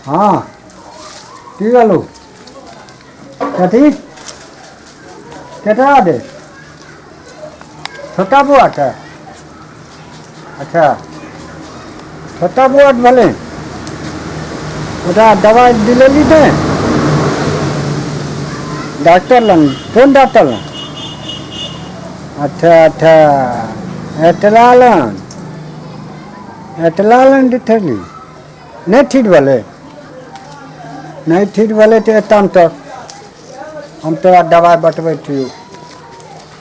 हँ की कहलू कथी केकरा दे छोटा बौआ के अच्छा छोटा बौआ के भेलै ओकरा दबाइ दिलेली नहि डॉक्टर लग कोन डॉक्टर लग अच्छा अच्छा एतला लग एतला लग दिखेली नहि ठीक भेलै नहि ठीक भेलै तऽ एतम तक हम तोरा दबाइ बतबै छियौ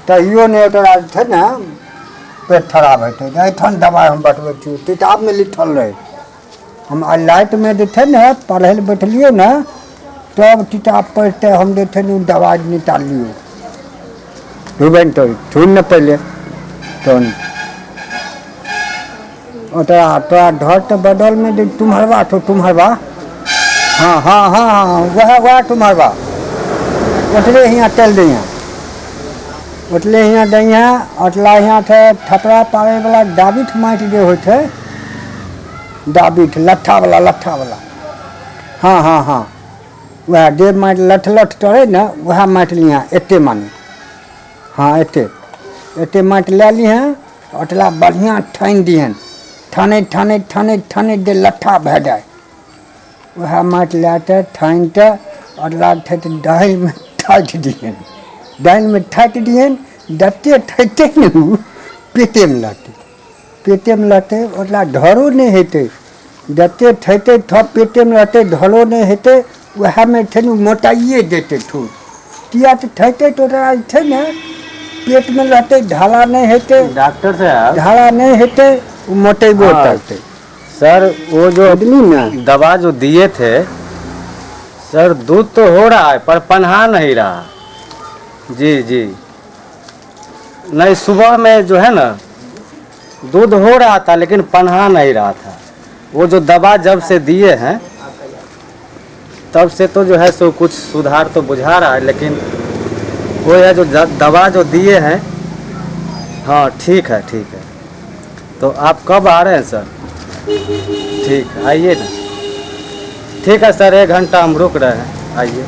तैयो नहि तोरा जे छै ने पेट खराब हेतै तऽ एहिठाम दबाइ हम बतबै छियौ किताबमे लिखल रहै हम आइ रातिमे जे छै ने पढ़ै लए बैठलियै ने तब किताब पढ़िते हम जे छै ने ओ दबाइ निकाललियै रुबेन तो थुन ने पहिले तहन ओतरा तोरा घरके बगलमे जे तुम्हरबा छौ तुम्हरबा हँ हँ हँ हँ वएह वएह तुम्हरबा ओतरे हियाँ चलि जइहेँ ओतरे हियाँ जइहेँ ओतला हियाँ से थपड़ा पाड़ैवला दाबित माटि जे होइ छै दाबित लट्ठावला लट्ठावला हँ हँ हँ वएह जे माटि लठ लठ करै ने वएह माटि लिहेँ एतेक माने हँ एतेक एतेक माटि लए लिहेँ ओतला बढ़िआँ ठानि दिहनि ठानैत ठानैत ठानैत ठानैत जे लट्ठा भए जाय उएह माटि लए कऽ ठानि कऽ ओतला छै तऽ दालिमे ठाठि दिहनि दालिमे ठाठि दिहनि जतेक ठैतै ने ओ पेटेमे रहतै पेटेमे रहतै ओतला ढरो नहि हेतै जतेक ठैतै थप पेटेमे रहतै ढरो नहि हेतै उएहमे छै ने ओ मोटाइए जेतै ठूर किया तऽ ठैतै तऽ ओकरा जे छै ने पेटमे रहतै ढाला नहि हेतै डॉक्टर साहब ढाला नहि हेतै ओ मोटेबो हाँ। करतै सर वो जो बुझली ने दवा जो दिए थे सर दूध तो हो रहा है पर पन्हा नहीं रहा जी जी नहीं सुबह में जो है ना दूध हो रहा था लेकिन पन्हा नहीं रहा था वो जो दवा जब से दिए हैं तब से तो जो है सो कुछ सुधार तो बुझा रहा है लेकिन वो है जो दवा जो दिए हैं हाँ ठीक है ठीक है तो आप कब आ रहे हैं सर ठीक है आइए ना ठीक है सर एक घंटा हम रुक रहे हैं आइए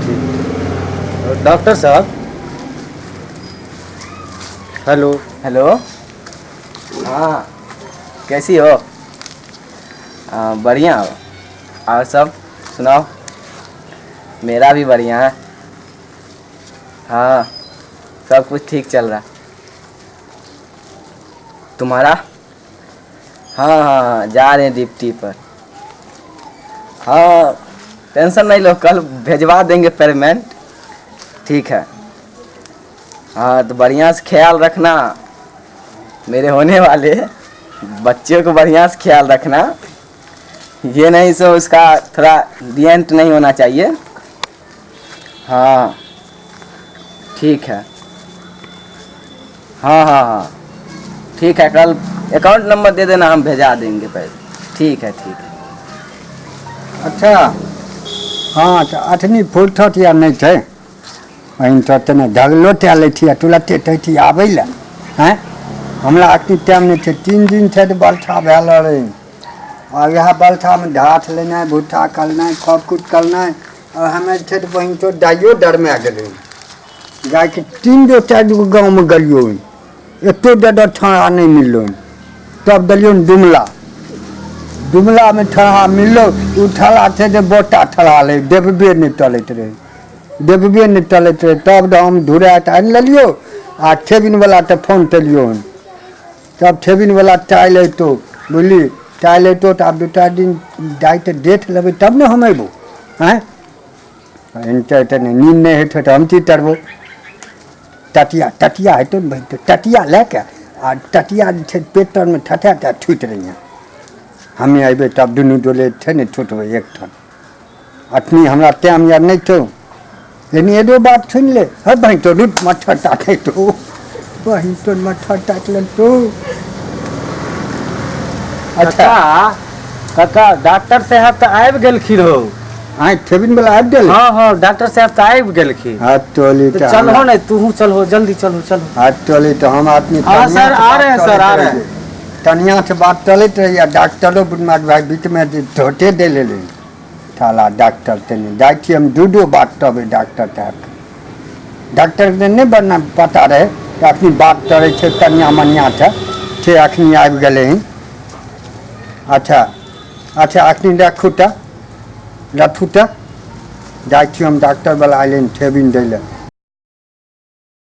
ठीक और डॉक्टर साहब हेलो हेलो हाँ कैसी हो बढ़िया हो और सब सुनाओ मेरा भी बढ़िया है हाँ सब कुछ ठीक चल रहा तुम्हारा हाँ हाँ हाँ जा रहे हैं ड्यूटी पर हाँ टेंशन नहीं लो कल भेजवा देंगे पेमेंट ठीक है हाँ तो बढ़िया से ख्याल रखना मेरे होने वाले बच्चे को बढ़िया से ख्याल रखना ये नहीं सो उसका थोड़ा रिएंट नहीं होना चाहिए हाँ ठीक है हाँ हाँ हाँ ठीक है कल अकाउंट नंबर दे देना हम भेजा देंगे पैसे ठीक है ठीक है अच्छा हँ तऽ अखनी फुर्सत आर नहि छै बहिन तोर तऽ नहि ढगलो कए लै छी आ तुरते कहै छी आबै लए आँय हमरा अखनी टाइम नहि छै तीन दिन छै तऽ बरसा भेल रहै आ इएह बरसामे घास लेनाइ भुस्सा करनाइ सबकिछु करनाइ आ हमे छै तऽ बहिन तोर गाइयो डरमाए गेलै गायके तीन गो चारि गो गाँवमे गेलियौ एको जगह छौड़ा नहि मिललौ तब देलियौ डुमला डुमलामे छौड़ा मिललौ ओ छौड़ा छै जे बोटा छौड़ा रहै देबबे नहि चलैत रहै देबबे नहि चलैत रहै तब हम धुरा कऽ आनि लेलियौ आ ठेबिनवलाके फोन केलियौ हन तब ठेबिनवला काल्हि अयतौ बुझली काल्हि अयतौ तऽ आब दू चारि दिन जाइके देख लेबै तब ने हम अयबौ आँय एहन तऽ नहि नींद नहि होइ छौ तऽ हम की करबौ टटिया टटिया हेतौ ने बहिन तऽ टटिया लए कऽ आ टटिया जे छै पेट तरमे ठठा कऽ छुटि रहिहेँ हमे अयबै तब दुनू डोले छै ने छुटबै एकठाम अखनी हमरा टाइम आर नहि छौ लेकिन एगो बात सुनि ले हे बहिन तो रुक मच्छर काटै तो बहिन तो मच्छर काटि लेलकौ अच्छा काका काका डॉक्टर साहब तऽ आबि गेलखिन हो आँय ठेबिन वाला आबि गेल हाँ हाँ डॉक्टर साहब तऽ आबि गेलखिन हाथ टोली तऽ तऽ चलहो हमरा ने तूहू चलहो जल्दी चलहो चलहो हाथ टोली तऽ हम आदमी हाँ बढ़िआँ सर से आ बात रहे हैं सर करैत आ रहे रहियै हैं तनियासँ बात चलैत रहैए, डॉक्टरो बुढ़माक भाय बीचमे जे धोते दै लेलै। साला डॉक्टर तनि जाइ छी हम दूधो बात तबै डॉक्टर साहबके। डॉक्टरके नहि बढ़ना पता रहै तऽ अखनी बात करै छै तनिया मनियासँ से अखनी आबि गेलै हन। अच्छा अच्छा, अखनी रखू तऽ, रखू तऽ, जाइ छी हम, डॉक्टरवला अयलै हन ठेबिन दै लए।